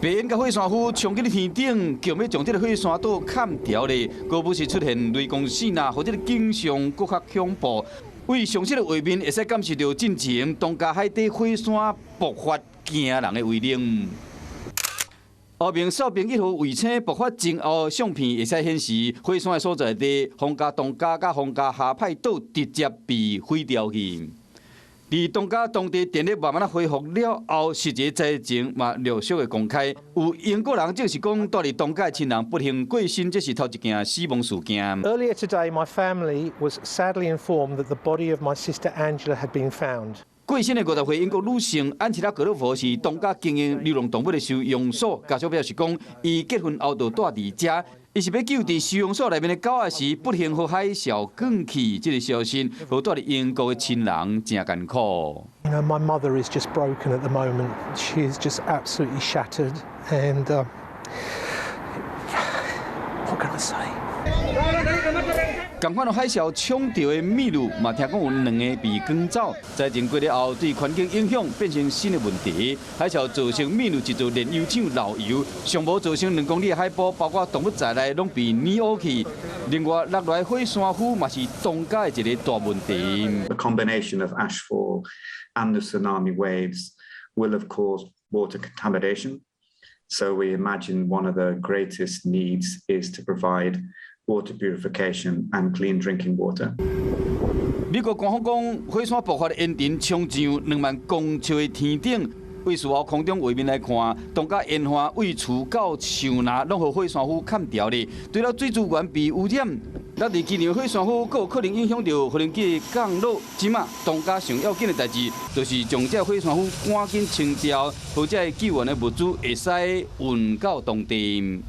白煙佮火山灰衝擊佇天頂，強欲將這个火山島砍掉咧，閣不時出現雷公爍爁，予這个景象閣較恐怖。對上新的畫面會使感受著進前東加海底火山爆發驚人的威力。後面哨兵一號衛星爆發前後相片會使顯示，火山的所在地皇家東加佮皇家哈派島直接被毀掉去。佇東加當地電力慢慢仔恢復了後，實際災情嘛陸續的公開。有英國人證實講，蹛佇東加的親人不幸過身，這是頭一件死亡事件。 Earlier today, my family was sadly informed that the body of my sister Angela had been found. 過身的50歲英國女性安琪拉格洛佛是東加經營流浪動物的收容所，家屬表示講，伊結婚後就蹛佇遮，伊是欲救佇收容所內面的狗仔時，不幸予海嘯捲去，這个消息，予蹛佇英國的親人誠艱苦。 My mother is just broken at the moment. She is just absolutely shattered, and what can I say? 仝款海嘯衝著的秘魯，嘛聽講有兩个被捲走。災情過了後，對環境影響變成新的問題。海嘯造成秘魯一座煉油廠漏油，上無造成2公里的海坡，包括動物在內，攏被碾烏去。另外，落來火山灰嘛是東加的一个大問題。 The combination of ashfall and the tsunami waves will have caused water contamination. So we imagine one of the greatest needs is to provide water purification and clean drinking water. 美國官方講，火山爆發的煙塵衝上2萬公尺的天頂。對事後空中畫面來看，東加煙花對樹到樹林，攏予火山灰砍掉咧。除了水資源被污染，落佇機場火山灰，閣有可能影響著飛行機降落。這馬東加上要緊的代誌，就是將這火山灰趕緊清掉，予這个救援的物資會使運到當地。